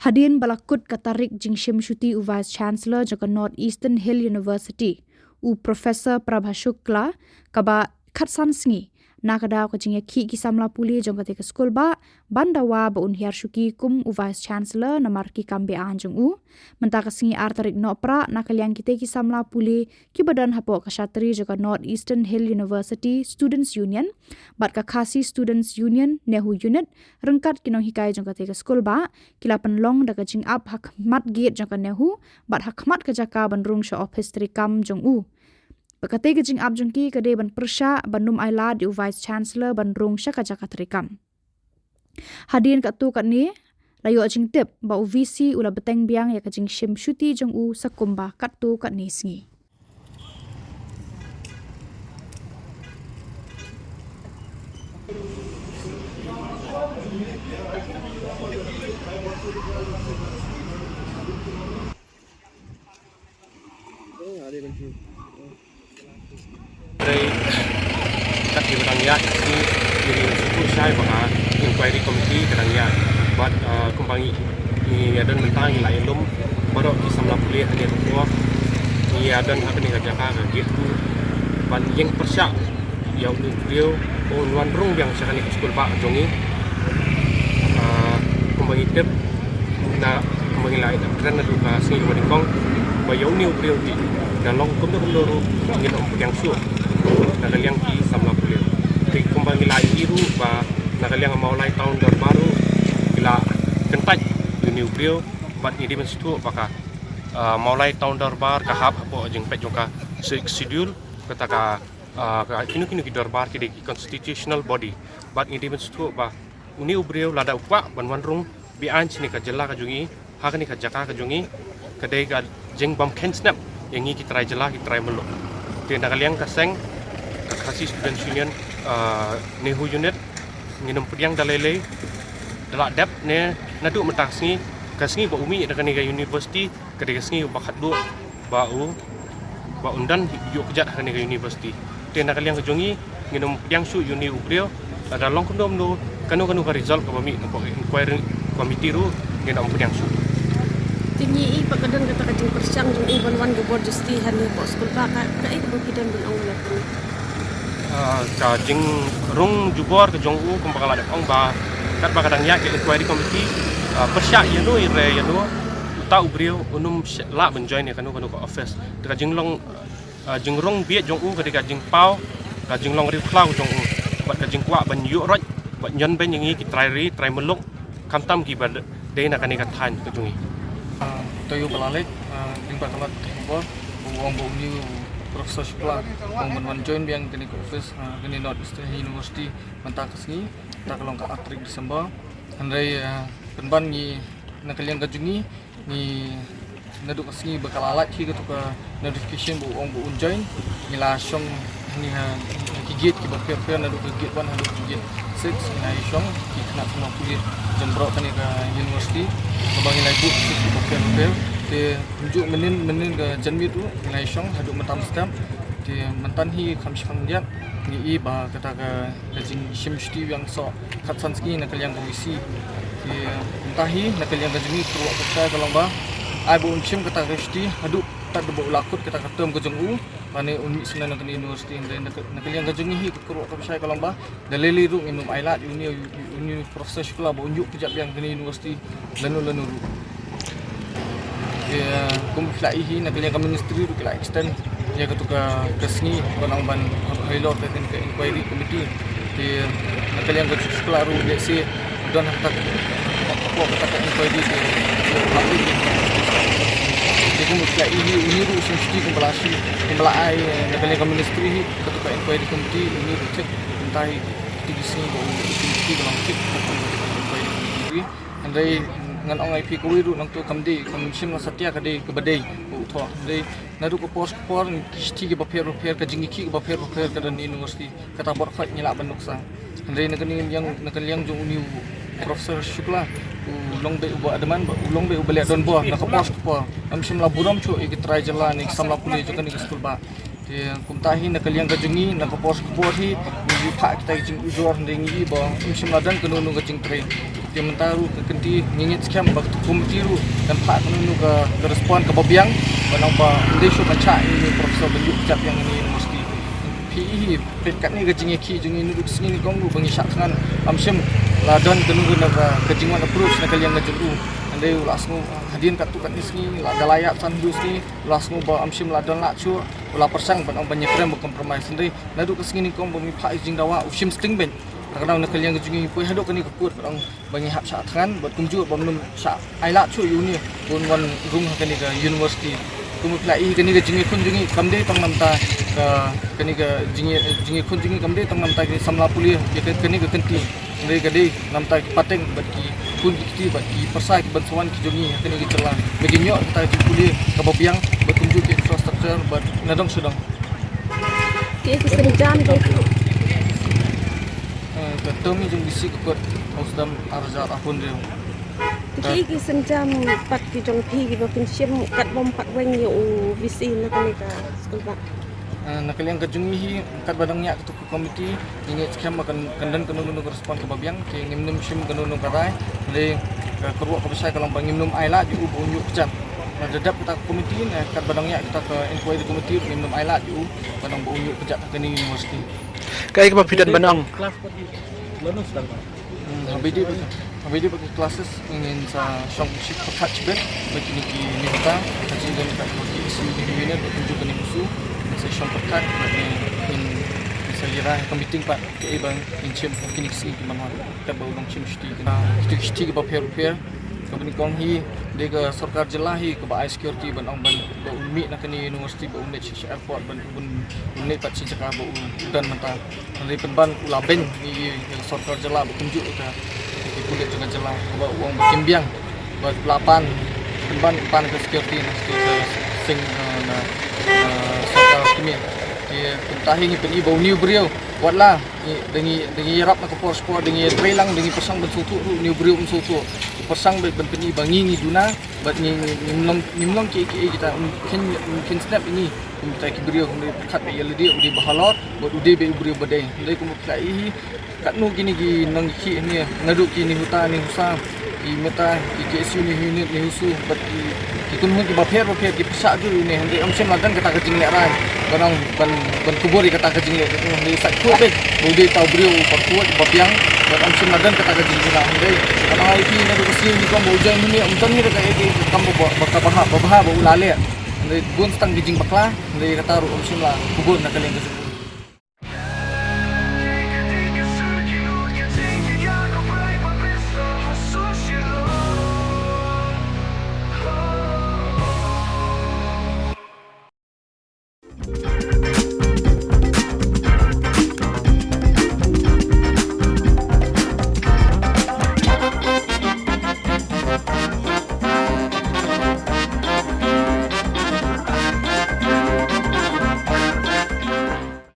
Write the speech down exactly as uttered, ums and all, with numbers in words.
Hadien ba la kut ka tarik jingshim shuti u Vice Chancellor jong ka North Eastern Hill University, u Professor Prabha Shukla, kaba khatsan sngi, na ka daw ka jingïakhih ki samla pule jong kata ka skulbah, ban dawa ba un hiar shuki kum u Vice Chancellor namar ki kam be-aiñ jong u. Mynta ka sngi ar tarik Nohprah, na ka liang kita ki samla pule kiba don hapoh ka shatri jong ka North Eastern Hill University Students Union bad ka Khasi Students Union NEHU Unit, ryngkat ki nonghikai jong kata ka skulbah, ki la pynlong da ka jingap ha khmat gate jong ka NEHU bad ha khmat ka jaka ban rung sha ophis treikam jong u. Bad kata ka jingap jong ki ka dei ban pyrshah ban ym ailad ïa u Vice Chancellor ban rung sha ka jaka treikam. Hadien katto katne, la ïoh jingtip ba u VC u la bteng biang ïa ka jingshim shuti jong u sa kumba katto katne sngi. Hynrei kat kiba dang ïaid ngi, ngi sngewthuh shai ba ka inquiry committee ka dang ïaid. Bad, uh, kumba ngi, ngi ïa don mynta ngi la ïalum baroh ki samla pule hangne hapoh. Ngi ïa don ha kane ka jaka ka gate two ban ïeng pyrshah ïa une u briew ba un wan rung biang sha kane ka skulbah jong ngi. Ah, kumba ngi tip na, kumba ngi la ïa kren naduh ka sngi kaba nyngkong ba ïa une u briew te da long kumno kumno ruh ngin ym pdiang shuh na ka liang ki samla pule. Te kumba ngi la ïohi ruh ba na ka liang Mawlai Town Dorbar ruh ki la kyntait ïa une u briew bad ngi dei ban sngewthuh ba ka, ah, Mawlai Town Dorbar ka hap hapoh jingpeit jong ka Sixth Schedule, kata ka, ah, ka kino kino ki dorbar ki dei ki constitutional body. Bad ngi dei ban sngewthuh ba une u briew lada u kwah ban wan rung be-aiñ shane ka jylla ka jong ngi ha kane ka jaka ka jong ngi, ka dei ka jingbym kheiñ snep ïa ngi ki trai jylla ki trai muluk. Te na ka liang ka seng ka Khasi Students Union, ah, NEHU Unit, ngin ym pdiang da lei lei, da la dep ne naduh mynta ka sngi, ka sngi ba u mih na kane ka university ka dei ka sngi ba khatduh ba u, ba un dang ïoh kjat ha kane ka university. Te na ka liang ka jong ngi ngin ym pdiang shuh ïa une u briew, lada long kumno kumno, kano kano ka result kaba mih na ka inquiry committee ruh ngin ym pdiang shuh. Te ngi i ba ka don kata ka jingpyrshang jong u ban wan jubor justi hangne hapoh skulbah, ka, kaei kaba phi don ban ong ïa kane? Ah, ka jingrung jubor ka jong u kumba ka la dep ong ba katba ka dang ïaid ka inquiry committee, ah, pyrshah ïano ïa re ïano, uta u briew un ym lah ban join ïa kano kano ka office. Te ka jinglong, ah, jingrung bieit jong u ka dei ka jingpaw ka jinglong riewkhlaw jong u bad ka jingkwah ban ïuh roit bad ñion beiñ ïa ngi ki trai ri trai muluk, khamtam kiba dei na kane ka thaiñ ka jong ngi. Ah, to ïoh ba la leit, ah, lyngba ka lad ka khubor ba u ong ba une u Professor Shukla u ong ban wan join biang kane ka office, ah, kane North Eastern University mynta ka sngi, mynta ka long ka ar tarik December. Hynrei, ah, pynban ngi na ka liang ka jong ngi, ngi naduh ka sngi ba ka la lait hi kato ka notification ba u ong ba un join, ngi la shong hangne ha ki gate kiba pher pher, naduh ka gate one haduh ka gate six, ngi la ïa shong ki khynnah samla pule jong baroh kane ka university kaba ngi la buh ki kiba pher pher. Te kumjuh mynnin mynnin ka janmiet ruh ngi la ïa shong haduh mynta mynstep. Te mynta hi kham shi kham diat ngi i ba kata ka, ka jingshim shuti biang soh khatsan sngi na ka liang ka VC. Te mynta hi na ka liang ka jong ngi ka kyrwoh ka pyrshah ka long ba ai ba un shim kata ka shuti haduh tad ba u la kut kata ka term ka jong u ba ne un mih sngewbha na kane university. Hynrei na ka, na ka liang ka jong ngi hi ka kyrwoh ka pyrshah ka long ba da lei lei ruh ngin ym ailad ïa une, ïa une u Professor Shukla ba un ïoh kjat biang kane university lano lano ruh. Te, eh, kum phi la i hi na ka liang ka ministry ruh ki la extend ïa kato ka, ka sngi ba nang ban halor ka, ka inquiry committee. Te na ka liang ka Shukla ruh lehse don ha kata ka, ka, ka inquiry te, te kum phi la i hi une ruh u shim shuti kumba la shim, kumba la ai na ka liang ka ministry hi kato ka inquiry committee, une ruh check mynta hi. Te ki sngi ba u shim shuti ba nang check ka inquiry committee. Hynrei ngan ong ïa phi kawei ruh nangto kam dei, kam shym la satia ka dei kaba dei ba u thoh. Hynrei naduh ka por sha ka por ki shithi kiba pher ba pher, ka jingïakhih kaba pher ba pher ka don ha university, kata baroh khoit ngi lah ban nuksa. Hynrei na ka liang, na ka liang jong une u Professor Shukla u long beit uba adamant, u long beit uba leh donbor na ka por sha ka por. Ym shym la burom shuh ïa ki trai jylla ne ki samla pule jong kane ka skulbah. Te kumta hi na ka liang ka jong ngi, na ka por ka por hi ngi phah kita ki jingujor, hynrei ngi i ba ym shym la don kano kano ka jingtrei. Te mynta ruh ka kynti ngi ngeit skhem ba ka committee ruh kan phah kano kano ka, ka respond kaba biang, ba nang ba ym dei shuh ban shah ïa une u professor ban ïuh kjat ïa kane ka university. Phi i hi, peit katne ka jingïakhih jong ngi naduh ka sngi nyngkong ruh ba ngi shah thngan, ym shym la don kano kano ka, ka jingwan approach na ka liang ka jong u. Hynrei u la sngew, hadien katto katne sngi, la da lai ïap san hynñiew sngi, u la sngew ba ym shym la don lah shuh, u la pyrshang ban ong ban ïakren ban compromise. Hynrei naduh ka sngi nyngkong ba ngi phah ïa ka jingdawa, u shim sting beit. Ka daw na ka liang ka jong ngi poi haduh kane ka kut ban ong ba ngi hap shah thngan bad kumjuh ba ym shah ai lad shuh ïa une ban wan rung ha kane ka university. Kumba phi la i, kane ka jingïakhun jong ngi kam dei tang na bynta ka, kane ka jingïa, jingïakhun jong ngi kam dei tang na bynta ki samla pule ïa ka, kane ka kynti. Hynrei ka dei na bynta ki pateng bad ki khun ki kti bad ki pyrsa ki ban sa wan ki jong ngi ha kane ka jylla, ba kin ïoh kata ka jingpule kaba biang bad kumjuh ki infrastructure bad nadong shadong. Ki, ki synjam ki. Eh, ka term jong VC ka kot ha u snem ar hajar arphew hynriew. Ki, ki synjam pat ki jong phi kiba phin shim katba ym pat weng ïa u VC na kane ka skul bah? Eh, na ka liang ka jong ngi hi, katba dang ïaid katu ka committee, ngi ngeit skhem ba kan, kan don kano kano ka respond kaba biang, te ngim nym shim kano kano ka rai. Hynrei ka, ka ruh kaba shai ka long ba ngim nym ai lad ïa u ba un ïuh kjat. Na da dep kata ka committee, ne katba dang ïaid kata ka inquiry committee, ngim nym ai lad ïa u ba nang ba un ïuh kjat ha kane ka university. Kaei kaba phi don ban ong? Class pat i, lano sdang ba? Hmm, haba ïadei bad, haba ïadei bad ki classes, ngin sa shong pyrkhat shibit bad kine ki nonghikai, ka jingdon ka, ki issue ki unit, bad kumjuh kane ka issue, ngin sa shong pyrkhat bad ngin, ngin sa ïa rai ha ka meeting pat kaei ba ngin shim ha kine ki sngi ki ban wan, katba u nongshim shuti. Kito ki shuti kiba pher pher, kaba nyngkong hi dei ka sorkar jylla hi kaba ai security ban ong ban, ba un mih na kane university, ba un leit sha airport, ban un, un leit pat sha jaka ba u don mynta. Hynrei pynban u la beiñ ïa, ïa ka sorkar jylla bad kumjuh ïa ka, ïa ki pulit jong ka jylla, kaba u ong ba kim biang. Bad u la pan, pynban u pan ka security na sha ka seng, eh, na, eh, sorkar kmie. Te kumta hi ngi pyni ba une u briew, watla ngi, da ngi, da ngi ïarap na ka por sha ka por, da ngi ïatreilang, da ngi pyrshang ban sngewthuh ruh, une u briew um sngewthuh. U pyrshang beit ban pyni ba ngi, ngi duna, bad ngi, ngi, ngim long, ngim long kiei kiei kita, um kheiñ, um kheiñ snap ïa ngi kum kita ki briew. Hynrei pyrkhat beit ïa lade, u dei ba halor bad u dei beit u briew ba dei. Hynrei kumba phi la i hi, katno kine ki nongïakhih hangne, naduh ki NEHUTA, NEHUSA, ki META, ki KSU, NEHUNET, NEHUSU, bad ki, ki kynhun kiba pher bapher ki pyrshah jur ïa une, hynrei ym shym la don kata ka jinglehrai ban ong, ban, ban kubur ïa kata ka jingleh. Hynrei sa khuid beit ba u dei uta u briew uba khuid, uba biang, bad ym shym la don kata ka jingkynnoh. Hynrei nga ong ïa phi, naduh ka sngi nyngkong ba u join hangne, ym don hi ruh kaei kaei ka kam ba, ba, ba kaba bha, ba bha ba u la leh. Hynrei bun tang ki jingbakla, hynrei kata ruh ym shym la kubur na ka liang ka jong u.